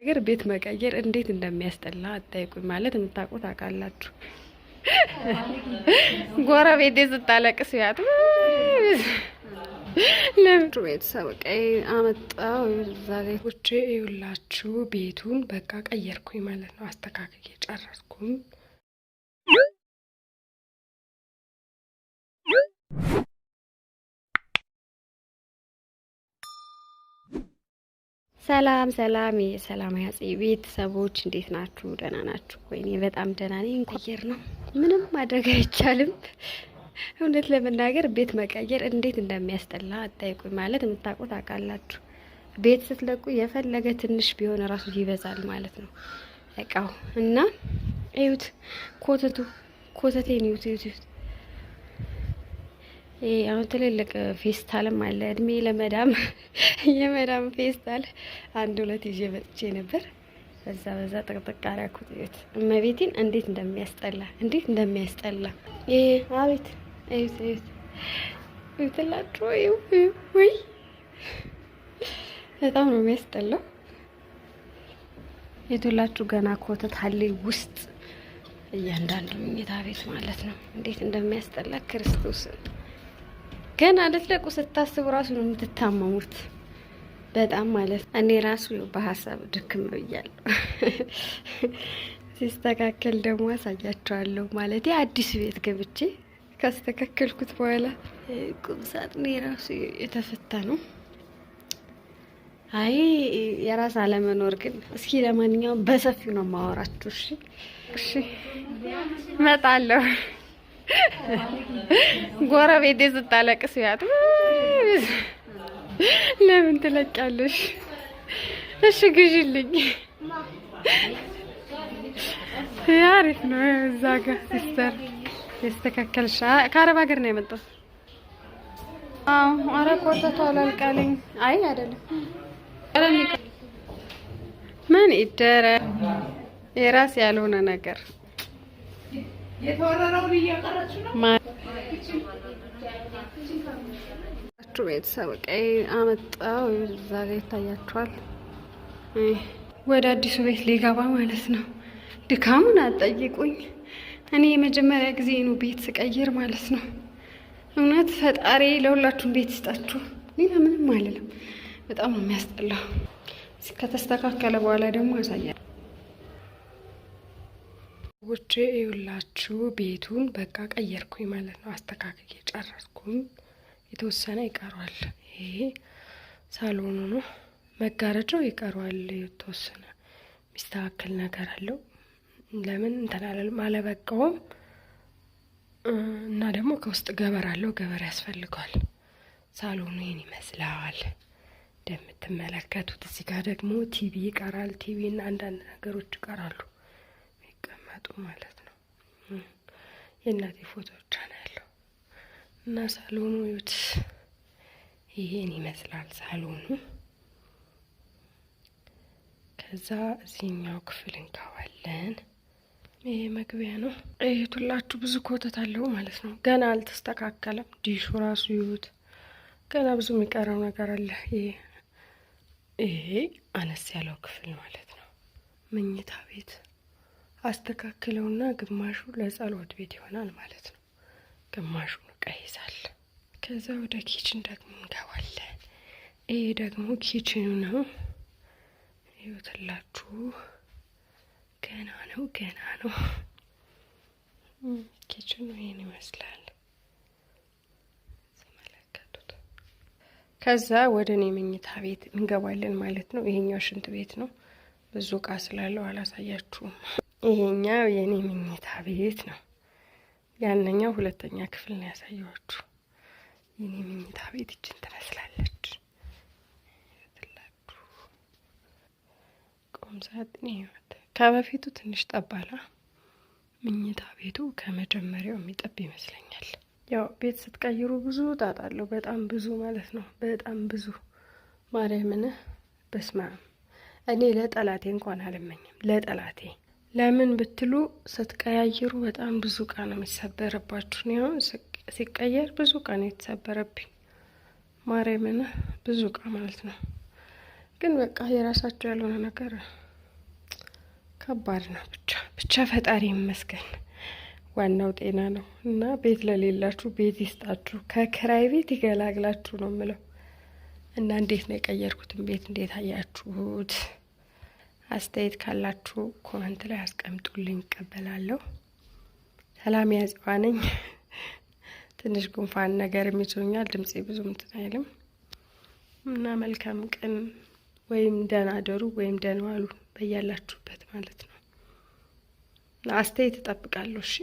ነገር ቤት መቀየር እንዴት እንደሚያስጠላ አጠይቁኝ። ማለት የምታውቁት ታውቃላችሁ። ጎረቤቴ ስታለቅስ ያት ለምዱ ቤተሰብ ቀይ አመጣው እዛ ውጭ ይውላችሁ። ቤቱን በቃ ቀየርኩኝ ማለት ነው። አስተካክዬ ጨረስኩኝ። ሰላም ሰላም፣ የሰላም ያጽ ቤተሰቦች እንዴት ናችሁ? ደህና ናችሁ ወይ? እኔ በጣም ደህና ነኝ። እንኳን ነው ምንም ማድረግ አይቻልም። እውነት ለመናገር ቤት መቀየር እንዴት እንደሚያስጠላ አጠይቁኝ። ማለት የምታውቁት ታውቃላችሁ። ቤት ስትለቁ የፈለገ ትንሽ ቢሆን እራሱ ይበዛል ማለት ነው እቃው እና እዩት፣ ኮተቱ ኮተቴን እዩት፣ እዩት፣ እዩት። ይሄ አሁን ትልልቅ ፌስታልም አለ። እድሜ ለመዳም የመዳም ፌስታል አንድ ሁለት ይዤ መጥቼ ነበር። በዛ በዛ ጥቅጥቅ አደረኩት። እዩት እመቤቴን እንዴት እንደሚያስጠላ እንዴት እንደሚያስጠላ። ይሄ አቤት እዩት እዩት እዩትላችሁ ወይ በጣም ነው የሚያስጠላው። የቶላችሁ ገና ኮተት አለ ውስጥ እያንዳንዱ መኝታ ቤት ማለት ነው። እንዴት እንደሚያስጠላ ክርስቶስን ገና ልትለቁ ስታስቡ ራሱ ነው የምትታመሙት። በጣም ማለት እኔ ራሱ በሀሳብ ድክም ብያለሁ። ሲስተካከል ደግሞ አሳያቸዋለሁ። ማለት አዲስ ቤት ገብቼ ካስተካከልኩት በኋላ ቁም ሳጥኔ ራሱ የተፈታ ነው። አይ የራስ አለመኖር ግን። እስኪ ለማንኛውም በሰፊው ነው የማወራችሁ። እሺ እሺ፣ እመጣለሁ። ጎረቤቴ ስታለቅስ ያት ለምን ትለቂያለሽ? እሺ ግዢልኝ። አሪፍ ነው። እዛ ጋ sister ያስተካከልሽ ከአረብ ሀገር ነው የመጣው። አዎ፣ አረ ኮተቱ አላልቃለኝ። አይ አይደለም፣ ምን ይደረግ የራስ ያልሆነ ነገር ቤተሰብ ቀይ አመጣው እዛ ጋ ይታያችኋል። ወደ አዲሱ ቤት ሊገባ ማለት ነው። ድካሙን አትጠይቁኝ። እኔ የመጀመሪያ ጊዜ ነው ቤት ስቀይር ማለት ነው። እውነት ፈጣሪ ለሁላችሁም ቤት ይስጣችሁ። ሌላ ምንም አልልም። በጣም ነው የሚያስጠላው። ከተስተካከለ በኋላ ደግሞ ያሳያል። ውጭ ይውላችሁ ቤቱን በቃ ቀየርኩኝ ማለት ነው። አስተካክዬ ጨረስኩኝ። የተወሰነ ይቀሯል። ይሄ ሳሎኑ ነው። መጋረጃው ይቀሯል። የተወሰነ የሚስተካከል ነገር አለው። ለምን እንትን አለበቃውም እና ደግሞ ከውስጥ ገበር አለው። ገበር ያስፈልገዋል። ሳሎኑ ይህን ይመስላል እንደምትመለከቱት። እዚህ ጋር ደግሞ ቲቪ ይቀራል። ቲቪ እና አንዳንድ ነገሮች ይቀራሉ የሚቀመጡ ማለት ነው። የእናቴ ፎቶ ብቻ ነው ያለው እና ሳሎኑ ይዩት፣ ይሄን ይመስላል ሳሎኑ። ከዛ እዚህኛው ክፍል እንገባለን። ይሄ መግቢያ ነው። እዩትላችሁ ብዙ ኮተት አለው ማለት ነው። ገና አልተስተካከለም። ዲሹ ራሱ ይዩት፣ ገና ብዙ የሚቀረው ነገር አለ። ይሄ አነስ ያለው ክፍል ማለት ነው። መኝታ ቤት አስተካክለውና ግማሹ ለጸሎት ቤት ይሆናል ማለት ነው። ግማሹ እቃ ይይዛል። ከዛ ወደ kitchen ደግሞ እንገባለን። ይሄ ደግሞ kitchen ኑ ነው። ይኸውላችሁ ገና ነው ገና ነው። kitchen ኑ ይሄን ይመስላል ተመለከቱት። ከዛ ወደ እኔ መኝታ ቤት እንገባለን ማለት ነው። ይሄኛው ሽንት ቤት ነው። ብዙ እቃ ስላለው አላሳያችሁም። ይሄኛው የኔ መኝታ ቤት ነው። ያንኛው ሁለተኛ ክፍል ነው ያሳየኋችሁ። የኔ መኝታ ቤት ይችን ትመስላለች። ቁም ሳጥን ይኸውት ከበፊቱ ትንሽ ጠባላ። መኝታ ቤቱ ከመጀመሪያው የሚጠብ ይመስለኛል። ያው ቤት ስትቀይሩ ብዙ ጣጣ አለው። በጣም ብዙ ማለት ነው። በጣም ብዙ ማርያምን በስመ አብ። እኔ ለጠላቴ እንኳን አልመኝም። ለጠላቴ ለምን ብትሉ ስትቀያይሩ በጣም ብዙ እቃ ነው የሚሰበረባችሁ። እኔ አሁን ሲቀየር ብዙ እቃ ነው የተሰበረብኝ። ማርያምን ብዙ እቃ ማለት ነው። ግን በቃ የራሳቸው ያልሆነ ነገር ከባድ ነው። ብቻ ብቻ ፈጣሪ ይመስገን። ዋናው ጤና ነው እና ቤት ለሌላችሁ ቤት ይስጣችሁ፣ ከክራይ ቤት ይገላግላችሁ ነው የምለው። እና እንዴት ነው የቀየርኩትን ቤት እንዴት አያችሁት? አስተያየት ካላችሁ comment ላይ አስቀምጡልኝ፣ እቀበላለሁ። ሰላም ያጽዋ ነኝ። ትንሽ ጉንፋን ነገር ይዞኛል፣ ድምፄ ብዙም እንትን አይልም እና መልካም ቀን ወይም ደህና አደሩ ወይም ደህና ዋሉ በያላችሁበት ማለት ነው። አስተያየት እጠብቃለሁ። እሺ።